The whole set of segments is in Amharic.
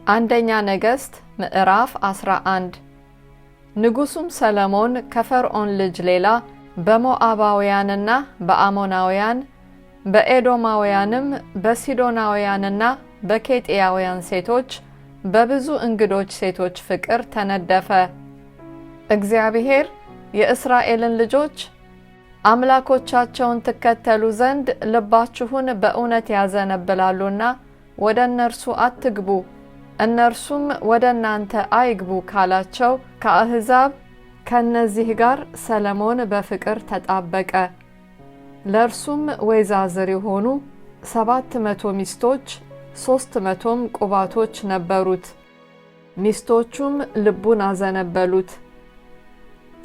አንደኛ ነገሥት ምዕራፍ 11። ንጉሡም ሰለሞን ከፈርዖን ልጅ ሌላ በሞዓባውያንና በአሞናውያን፣ በኤዶማውያንም፣ በሲዶናውያንና በኬጢያውያን ሴቶች፣ በብዙ እንግዶች ሴቶች ፍቅር ተነደፈ። እግዚአብሔር የእስራኤልን ልጆች አምላኮቻቸውን ትከተሉ ዘንድ ልባችሁን በእውነት ያዘነብላሉና ወደ እነርሱ አትግቡ፣ እነርሱም ወደ እናንተ አይግቡ ካላቸው ከአሕዛብ ከእነዚህ ጋር ሰለሞን በፍቅር ተጣበቀ። ለእርሱም ወይዛዝር የሆኑ 700 ሚስቶች፣ 300ም ቁባቶች ነበሩት። ሚስቶቹም ልቡን አዘነበሉት።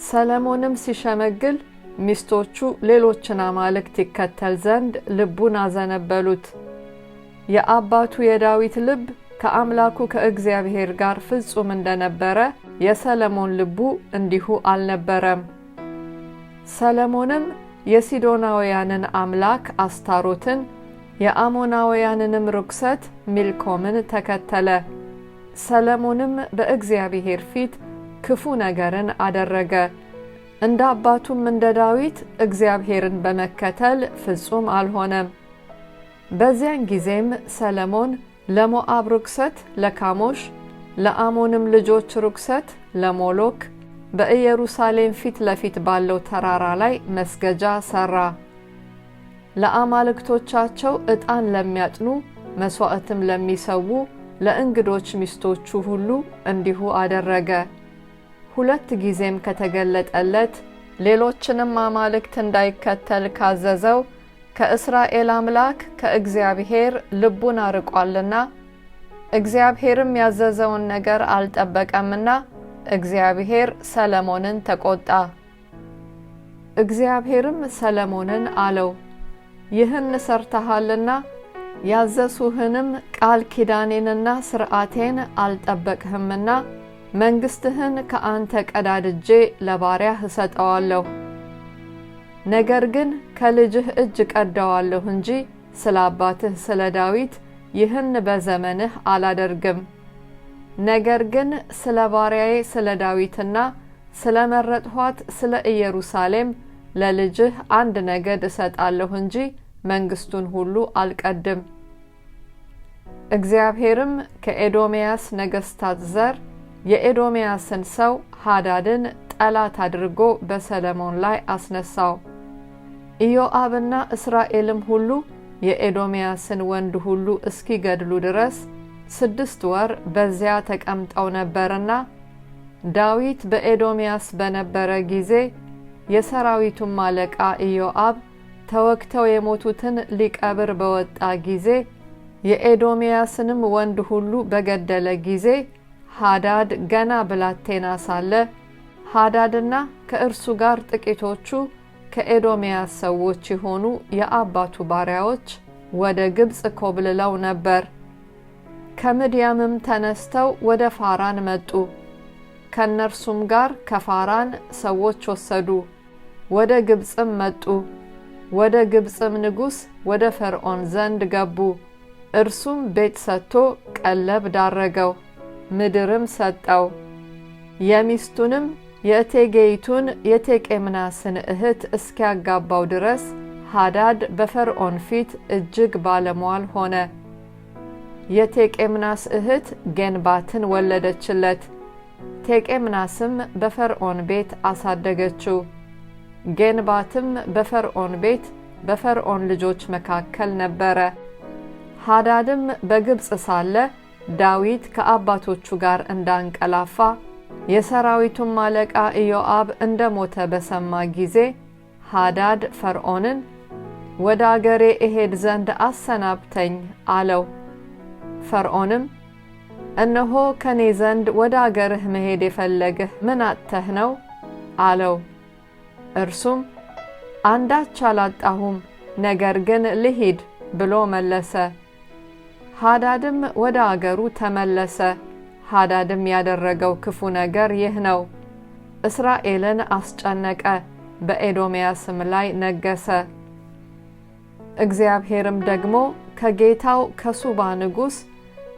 ሰለሞንም ሲሸመግል ሚስቶቹ ሌሎችን አማልክት ይከተል ዘንድ ልቡን አዘነበሉት። የአባቱ የዳዊት ልብ ከአምላኩ ከእግዚአብሔር ጋር ፍጹም እንደነበረ የሰለሞን ልቡ እንዲሁ አልነበረም። ሰለሞንም የሲዶናውያንን አምላክ አስታሮትን፣ የአሞናውያንንም ርኩሰት ሚልኮምን ተከተለ። ሰለሞንም በእግዚአብሔር ፊት ክፉ ነገርን አደረገ። እንደ አባቱም እንደ ዳዊት እግዚአብሔርን በመከተል ፍጹም አልሆነም። በዚያን ጊዜም ሰለሞን ለሞዓብ ርኩሰት ለካሞሽ፣ ለአሞንም ልጆች ርኩሰት ለሞሎክ በኢየሩሳሌም ፊት ለፊት ባለው ተራራ ላይ መስገጃ ሠራ። ለአማልክቶቻቸው ዕጣን ለሚያጥኑ፣ መሥዋዕትም ለሚሰዉ ለእንግዶች ሚስቶቹ ሁሉ እንዲሁ አደረገ። ሁለት ጊዜም ከተገለጠለት፣ ሌሎችንም አማልክት እንዳይከተል ካዘዘው ከእስራኤል አምላክ ከእግዚአብሔር ልቡን አርቋልና፣ እግዚአብሔርም ያዘዘውን ነገር አልጠበቀምና እግዚአብሔር ሰለሞንን ተቆጣ። እግዚአብሔርም ሰለሞንን አለው፣ ይህን ሰርተሃልና ያዘዝሁህንም ቃል ኪዳኔንና ሥርዓቴን አልጠበቅህምና መንግሥትህን ከአንተ ቀዳድጄ ለባሪያህ እሰጠዋለሁ። ነገር ግን ከልጅህ እጅ ቀደዋለሁ እንጂ ስለ አባትህ ስለ ዳዊት ይህን በዘመንህ አላደርግም። ነገር ግን ስለ ባሪያዬ ስለ ዳዊትና ስለ መረጥኋት ስለ ኢየሩሳሌም ለልጅህ አንድ ነገድ እሰጣለሁ እንጂ መንግሥቱን ሁሉ አልቀድም። እግዚአብሔርም ከኤዶምያስ ነገሥታት ዘር የኤዶምያስን ሰው ሃዳድን ጠላት አድርጎ በሰለሞን ላይ አስነሳው። ኢዮአብና እስራኤልም ሁሉ የኤዶምያስን ወንድ ሁሉ እስኪገድሉ ድረስ 6 ወር በዚያ ተቀምጠው ነበርና፣ ዳዊት በኤዶምያስ በነበረ ጊዜ የሰራዊቱም አለቃ ኢዮአብ ተወግተው የሞቱትን ሊቀብር በወጣ ጊዜ፣ የኤዶምያስንም ወንድ ሁሉ በገደለ ጊዜ፣ ሃዳድ ገና ብላቴና ሳለ፣ ሃዳድና ከእርሱ ጋር ጥቂቶቹ ከኤዶምያስ ሰዎች የሆኑ የአባቱ ባሪያዎች ወደ ግብፅ ኮብልለው ነበር። ከምድያምም ተነስተው ወደ ፋራን መጡ። ከእነርሱም ጋር ከፋራን ሰዎች ወሰዱ፣ ወደ ግብፅም መጡ። ወደ ግብፅም ንጉሥ ወደ ፈርዖን ዘንድ ገቡ። እርሱም ቤት ሰጥቶ ቀለብ ዳረገው፣ ምድርም ሰጠው። የሚስቱንም የእቴጌይቱን የቴቄምናስን እህት እስኪያጋባው ድረስ ሃዳድ በፈርዖን ፊት እጅግ ባለሟል ሆነ። የቴቄምናስ እህት ጌንባትን ወለደችለት። ቴቄምናስም በፈርዖን ቤት አሳደገችው። ጌንባትም በፈርዖን ቤት በፈርዖን ልጆች መካከል ነበረ። ሃዳድም በግብፅ ሳለ ዳዊት ከአባቶቹ ጋር እንዳንቀላፋ፣ የሰራዊቱም አለቃ ኢዮአብ እንደ ሞተ በሰማ ጊዜ፣ ሃዳድ ፈርዖንን ወደ አገሬ እሄድ ዘንድ አሰናብተኝ አለው። ፈርዖንም እነሆ ከኔ ዘንድ ወደ አገርህ መሄድ የፈለግህ ምን አጥተህ ነው? አለው። እርሱም አንዳች አላጣሁም፣ ነገር ግን ልሂድ ብሎ መለሰ። ሃዳድም ወደ አገሩ ተመለሰ። ሃዳድም ያደረገው ክፉ ነገር ይህ ነው። እስራኤልን አስጨነቀ፣ በኤዶምያስም ላይ ነገሰ። እግዚአብሔርም ደግሞ ከጌታው ከሱባ ንጉሥ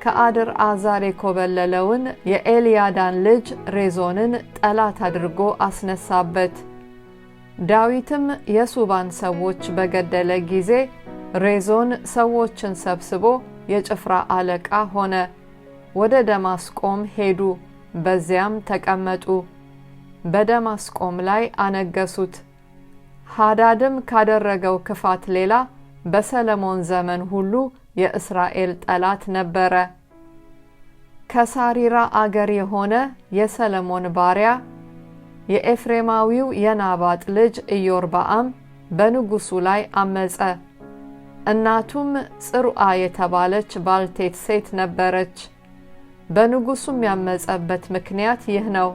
ከአድርአዛር የኮበለለውን የኤልያዳን ልጅ ሬዞንን ጠላት አድርጎ አስነሳበት። ዳዊትም የሱባን ሰዎች በገደለ ጊዜ ሬዞን ሰዎችን ሰብስቦ የጭፍራ አለቃ ሆነ። ወደ ደማስቆም ሄዱ፣ በዚያም ተቀመጡ። በደማስቆም ላይ አነገሱት። ሃዳድም ካደረገው ክፋት ሌላ በሰለሞን ዘመን ሁሉ የእስራኤል ጠላት ነበረ። ከሳሪራ አገር የሆነ የሰለሞን ባሪያ የኤፍሬማዊው የናባጥ ልጅ ኢዮርብዓም በንጉሱ ላይ አመጸ። እናቱም ጽሩዓ የተባለች ባልቴት ሴት ነበረች። በንጉሱም ያመጸበት ምክንያት ይህ ነው።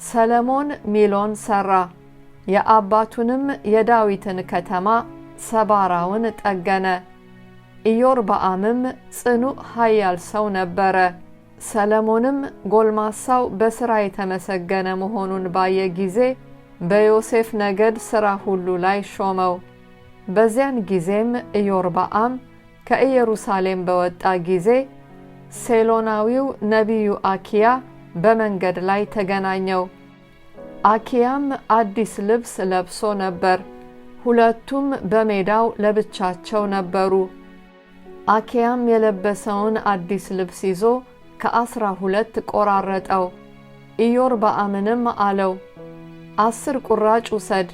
ሰለሞን ሚሎን ሰራ፣ የአባቱንም የዳዊትን ከተማ ሰባራውን ጠገነ። ኢዮርብዓምም ጽኑዕ ኃያል ሰው ነበረ። ሰለሞንም ጎልማሳው በሥራ የተመሰገነ መሆኑን ባየ ጊዜ በዮሴፍ ነገድ ሥራ ሁሉ ላይ ሾመው። በዚያን ጊዜም ኢዮርብዓም ከኢየሩሳሌም በወጣ ጊዜ ሴሎናዊው ነቢዩ አኪያ በመንገድ ላይ ተገናኘው። አኪያም አዲስ ልብስ ለብሶ ነበር። ሁለቱም በሜዳው ለብቻቸው ነበሩ። አኪያም የለበሰውን አዲስ ልብስ ይዞ ከ12 ቆራረጠው። ኢዮርብዓምንም አለው፣ 10 ቁራጭ ውሰድ፣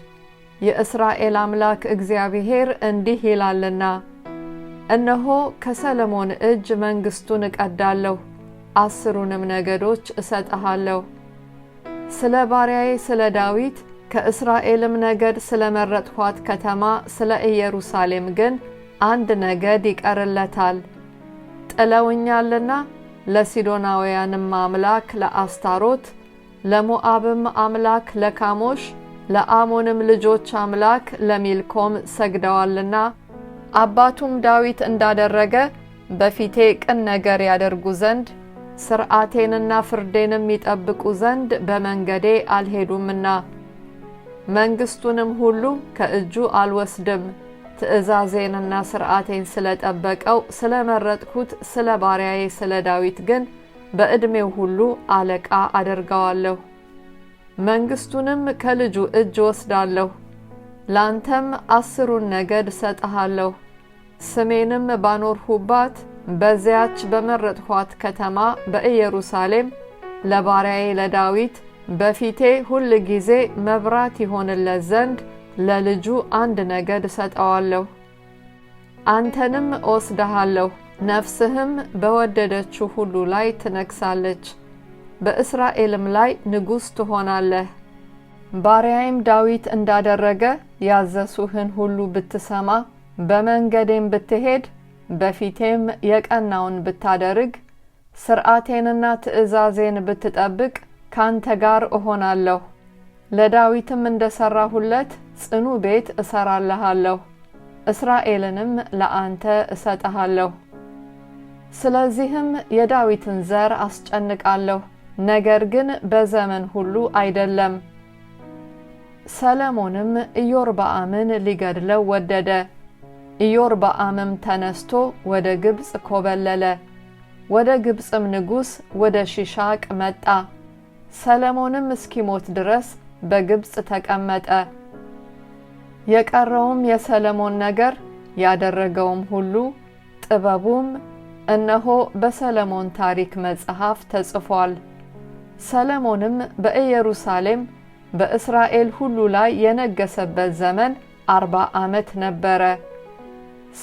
የእስራኤል አምላክ እግዚአብሔር እንዲህ ይላልና እነሆ ከሰለሞን እጅ መንግሥቱን እቀዳለሁ፣ 10ሩንም ነገዶች እሰጥሃለሁ። ስለ ባሪያዬ ስለ ዳዊት ከእስራኤልም ነገድ ስለ መረጥኋት ከተማ ስለ ኢየሩሳሌም ግን አንድ ነገድ ይቀርለታል። ጥለውኛልና ለሲዶናውያንም አምላክ ለአስታሮት፣ ለሞዓብም አምላክ ለካሞሽ፣ ለአሞንም ልጆች አምላክ ለሚልኮም ሰግደዋልና አባቱም ዳዊት እንዳደረገ በፊቴ ቅን ነገር ያደርጉ ዘንድ ሥርዓቴንና ፍርዴንም ይጠብቁ ዘንድ በመንገዴ አልሄዱምና መንግሥቱንም ሁሉ ከእጁ አልወስድም። ትእዛዜንና ሥርዓቴን ስለጠበቀው ስለመረጥኩት ስለ ባሪያዬ ስለ ዳዊት ግን በዕድሜው ሁሉ አለቃ አደርገዋለሁ። መንግሥቱንም ከልጁ እጅ ወስዳለሁ፣ ላንተም 10ሩን ነገድ እሰጥሃለሁ። ስሜንም ባኖርሁባት በዚያች በመረጥኋት ከተማ በኢየሩሳሌም ለባሪያዬ ለዳዊት በፊቴ ሁል ጊዜ መብራት ይሆንለት ዘንድ ለልጁ አንድ ነገድ እሰጠዋለሁ። አንተንም እወስድሃለሁ፣ ነፍስህም በወደደችው ሁሉ ላይ ትነግሣለች፣ በእስራኤልም ላይ ንጉሥ ትሆናለህ። ባሪያዬም ዳዊት እንዳደረገ ያዘዝሁህን ሁሉ ብትሰማ፣ በመንገዴም ብትሄድ፣ በፊቴም የቀናውን ብታደርግ፣ ሥርዓቴንና ትእዛዜን ብትጠብቅ ካንተ ጋር እሆናለሁ። ለዳዊትም እንደሠራሁለት ጽኑ ቤት እሠራልሃለሁ፣ እስራኤልንም ለአንተ እሰጥሃለሁ። ስለዚህም የዳዊትን ዘር አስጨንቃለሁ፣ ነገር ግን በዘመን ሁሉ አይደለም። ሰለሞንም ኢዮርብዓምን ሊገድለው ወደደ። ኢዮርብዓምም ተነስቶ ወደ ግብፅ ኮበለለ። ወደ ግብፅም ንጉሥ ወደ ሺሻቅ መጣ። ሰለሞንም እስኪሞት ድረስ በግብፅ ተቀመጠ። የቀረውም የሰለሞን ነገር ያደረገውም ሁሉ ጥበቡም እነሆ በሰለሞን ታሪክ መጽሐፍ ተጽፏል። ሰለሞንም በኢየሩሳሌም በእስራኤል ሁሉ ላይ የነገሰበት ዘመን 40 ዓመት ነበረ።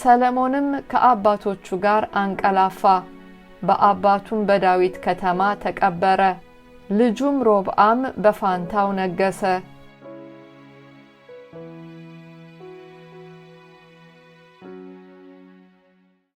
ሰለሞንም ከአባቶቹ ጋር አንቀላፋ፣ በአባቱም በዳዊት ከተማ ተቀበረ። ልጁም ሮብዓም በፋንታው ነገሰ።